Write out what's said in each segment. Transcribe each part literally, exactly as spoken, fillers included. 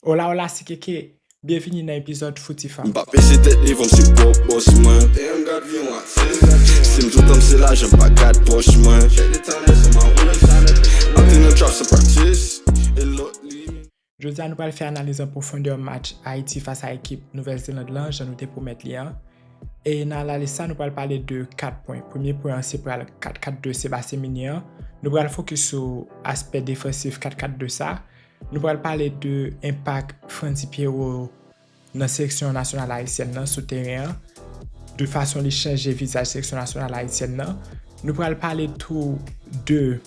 Hola, hola, C K K. Byenvini nan epizòd Fouti Fam. M pa pese tèt li, fò m se pwòp bòs mwen. Damn, gad vyon atis. Si m toutan m se lajan, m pa gad pòch mwen. Check the time, that's on my wrist. Ap te nan trap san practice. E lòt li. Jodi a, nou pral fè analiz an pwofondè match Ayiti fas a ekip Nouvèl Zeland lan, jan nou te pwomèt li an. E nan analiz sa, nou pral pale de kat pwen. Premye pwen an, se pral kat kat de Sébastien Migné an. Nou pral fokis sou aspè defansif kat kat de sa. Nou pral pale de enpak Frandy Pierrot nan seleksyon nasyonal ayisyèn nan sou teren an, de fason li chanje vizaj seleksyon nasyonal ayisyèn nan. Nou pral pale tou de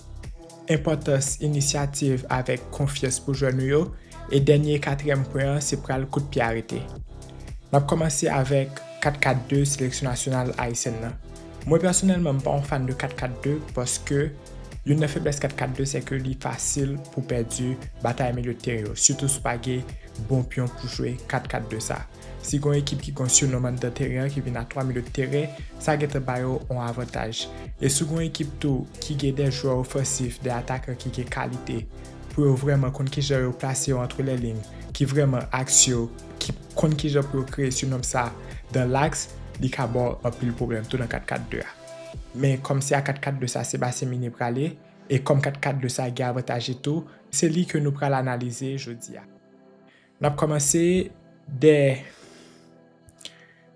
enpòtans inisyativ avèk konfyans pou jwè nou yo. E dènye, katriyèm pwen an, se pral kout pye arete. N ap kòmanse avèk kat kat de seleksyon nasyonal ayisyèn nan. Mwen pèsonèlman, m pa yon fan de kat kat de paske youn nan feblès kat kat de se ke li fasil pou pèdi batay milye de teren yo, sitou si w pa gen bon pyon pou jwe kat kat de sa. Si gen yon ekip ki gen yon sinon anndan teren an ki vin a twa milye de teren, sa gentan ba yo yon avantaj. E si w gen yon ekip tou ki gen de jwè ofansif, de atakan ki gen kalite, pou yo vrèman konn kijan yo plase yo antre lè liy, ki vrèman aks yo, ki konn kijan pou yo kreye sinon sa dan laks, li ka ba w anpil pwoblèm tou nan kat kat de a. Men kòm se a kat kat de sa Sébastien Migné prale, e kòm kat kat de sa gen avantaj li tou, se li ke nou pral analize jodi a. N ap kòmanse dè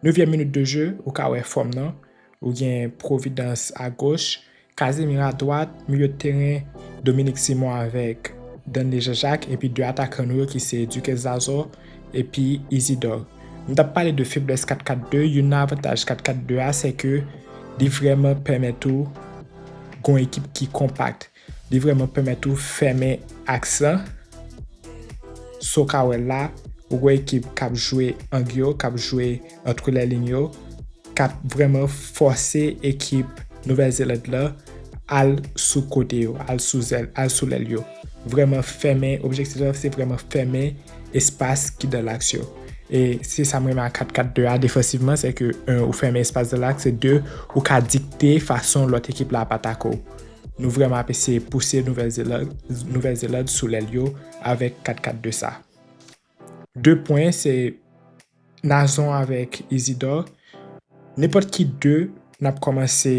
nevyèm minit de jeu, ou ka wè fòm nan, ou gen Providence a goch, Casimir a dwat, milye de teren, Dominique Simon avèk Danley Jean-Jacques, epi de atakan nou yo ki se Duque Zazo epi Isidore. M t ap pale de feblès kat kat de, youn nan avantaj kat kat de a, se ke li vrèman pèmèt ou gon ekip ki konpak. Li vrèman pèmèt ou fèmen aks lan. Sa w ka wè la, ou gon ekip k ap jwe ang yo, k ap jwe antre lè liy yo, k ap vrèman fòse ekip Nouvèl Zeland lan al sou kote yo, al sou zèl, al sou lèl yo. Vrèman fèmen, objektif la se vrèman fèmen espas ki dan laks yo. E se sa m renmen a kat kat de a defansivman, se ke, en, ou fèmen espas dan laks, e de, ou ka dikte fason lòt ekip la ap atake w. Nou vrèman ap eseye pouse Nouvèl Zeland, Nouvèl Zeland sou lèl yo avèk kat kat de sa. De pwen, se Nazon avèk Isidore. Nenpòt ki de n ap kòmanse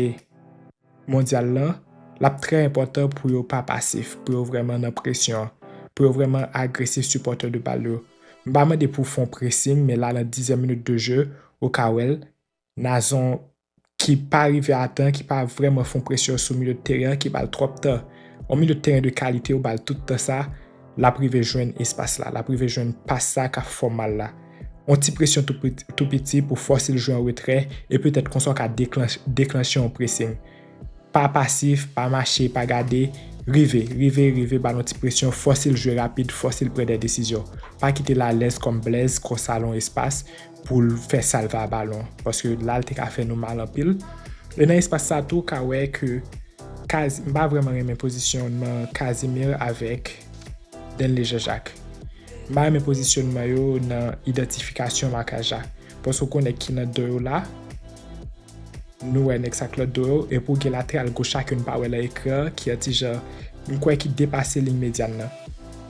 mondyal lan, l ap trè enpòtan pou yo pa pasif, pou yo vrèman nan presyon, pou yo vrèman agresif sipòtè de bal yo. M pa mande pou fè yon pressing, men la, nan dizyèm minit de jeu, ou ka wè l, Nazon ki pa rive a tan, ki pa vrèman fè yon presyon sou milye de teren an, ki ba l twòp tan. Yon milye de teren de kalite, ou ba l tout tan sa, l ap rive jwenn espas la, l ap rive jwenn pas sa k ap fè w mal la. Yon ti presyon tou piti, tou piti pou fòse l jwe an retrè, e petèt konsa w ka deklanch-, deklanche yon pressing. Pa pasif, pa mache, pa gade, rive, rive, rive, ba l yon ti presyon, fòse l jwe rapid, fòse l pran de desizyon. Pa kite l alèz kòm Blaise, konsa l yon espas pou l fè salva balon, paske la l te ka fè nou mal anpil. E nan espas sa tou, w ka wè ke Kaz-, m pa vrèman renmen pozisyonman Casimir avèk Danley Jean-Jacques. M pa renmen pozisyonman yo nan idantifikasyon makaj la. Paske w konnen ki nan do yo la, nou wè nèg sa k lòt do yo, epi w gen lateral goch la ke n pa wè nan ekran an, ki yon ti jan, m kwè ki depase liy medyàn nan.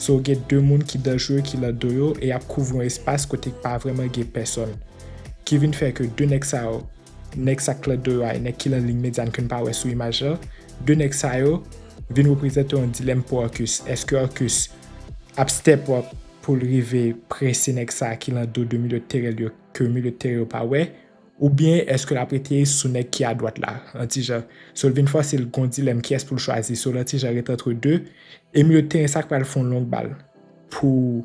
So, gen de moun ki danjere ki nan do yo, e y ap kouvri yon espas kote k pa vrèman gen pèsòn. Ki vin fè ke de nèg sa yo, nèg sa k nan do yo a, e nèg ki nan liy medyàn ke n pa wè sou imaj lan, de nèg sa yo vin reprezante yon dilèm pou Arcus. Èske Arcus ap step up pou l rive prese nèg sa ki nan do de milye de teren yo, ke milye de teren yo pa wè? Oubyen èske l ap rete sou nèg ki adwat la, yon ti jan? So, l vin fòse l gon dilèm kiyès pou l chwazi. So, l yon ti jan ret antre de. E milye de teren sa k pral fè yon long bal pou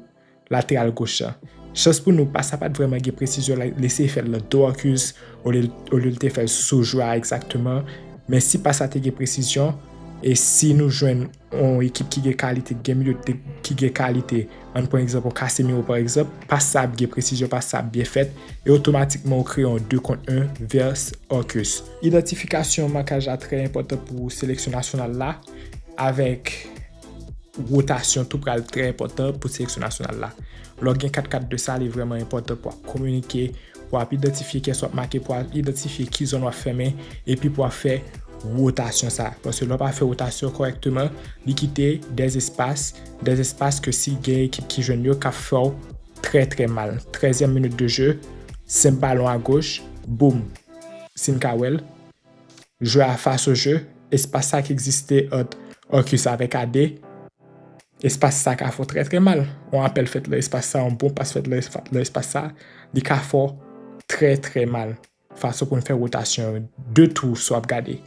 lateral goch lan. Chans pou nou, pas sa pa t vrèman gen presizyon, l eseye fè l nan do Arcus, olye, olye l te fè l sou jwè a egzakteman. Men si pas sa te gen presizyon, e si nou jwenn yon ekip ki gen kalite, ki gen milye de, ki gen kalite, ann pran egzanp yon Casemiro pa egzanp, pas sa ap gen presizyon, pas sa ap byen fèt, e otomatikman ou kreye yon de kont en vès Arcus. Idantifikasyon makaj la trè enpòtan pou seleksyon nasyonal la, avèk wotasyon tou pral trè enpòtan pou seleksyon nasyonal la. Lè w gen kat kat de sa, li vrèman enpòtan pou w ap kominike, pou w ap idantifye kiyès w ap make, pou w ap idantifye ki zòn w ap fèmen, epi pou w ap fè wotasyon sa. Paske lè w pa fè wotasyon kòrèkteman, li kite dè espas, dè espas ke si gen ekip ki jwenn yo, k ap fè w trè, trè mal. Trèzyèm minit de je, senp balon agoch, boum. Si n ka wè l, jwe a fas o je, espas sa ki egziste ant Orcus avèk Ade, espas sa ka fè w trè, trè mal. Yon apèl fèt nan espas sa, yon bon pas fèt nan espa-, nan espas sa, li ka fè w trè, trè mal. Fason pou n fè wotasyon yo, de tou, si w ap gade.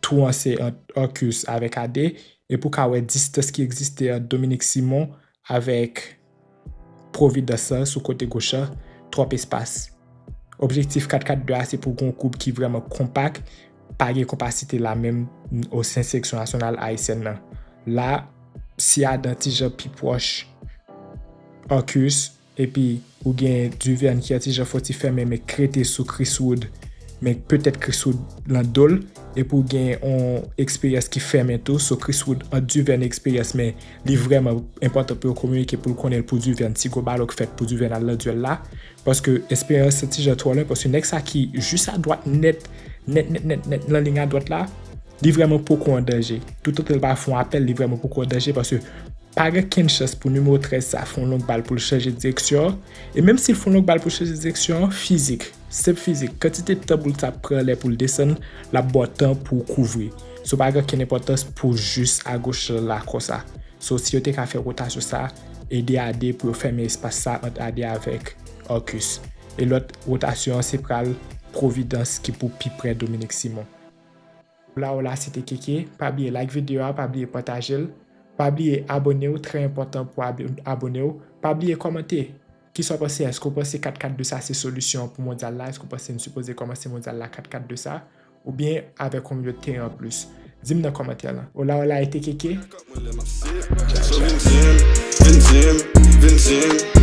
Tou an se ant Orcus avèk Ade, epi w ka wè distans ki egziste ant Dominique Simon avèk Providence la sou kote goch la, twòp espas. Objektif kat kat de a se pou gen yon koup ki vrèman konpak, pa gen konpasite la menm o sen seleksyon nasyonal ayisyèn nan. La, si Adan ti jan pi pwòch Orcus, epi ou gen Duverne ki an ti jan fò ti fèmen, men k rete sou Chris Wood, men petèt Chris Wood lan do l, epi ou gen yon eksperyans ki fèmen tou, so Chris Wood ant Duverne eksperyans, men li vrèman enpòtan pou yo kominike pou l konnen l pou Duverne, si gwo balon k fèt pou Duverne al nan dyèl la, paske eksperyans ti jan twò lwen, paske nèg sa ki jis adwat nèt, nèt, nèt, nèt, nèt, nan liy adwat la, li vrèman poko an danje. Toutotan l pa fè yon apèl, li vrèman poko an danje, paske pa gen kenn chans pou nimewo trèz sa fè yon long bal pou l chanje direksyon. E menm si l fè yon long bal pou l chanje direksyon, fizik, senp fizik, kantite tan boul sa ap pran anlè pou l desann, l ap ba w tan pou w kouvri. So pa gen kenn enpòtans pou jis agoch la konsa. So si yo te ka fè wotasyon sa, ede Ade pou yo fèmen espas sa ant Ade avèk Orcus. E lòt wotasyon an se pral Providence ki pou pi pre Dominique Simon. Hola, hola, se te Keke. Pa bliye like videyo a, pa bliye pataje l. Pa bliye abòne w, trè enpòtan pou ab-, abòne w. Pa bliye kòmante. Kisa w panse? Èske w panse kat kat de sa se solisyon pou mondyal la? Èske w panse n sipoze kòmanse mondyal la kat kat de sa? Oubyen avèk yon milye de teren an plis? Di m nan kòmantè lan. Hola, hola, e te Keke. So vin di m, vin di m, vin di m.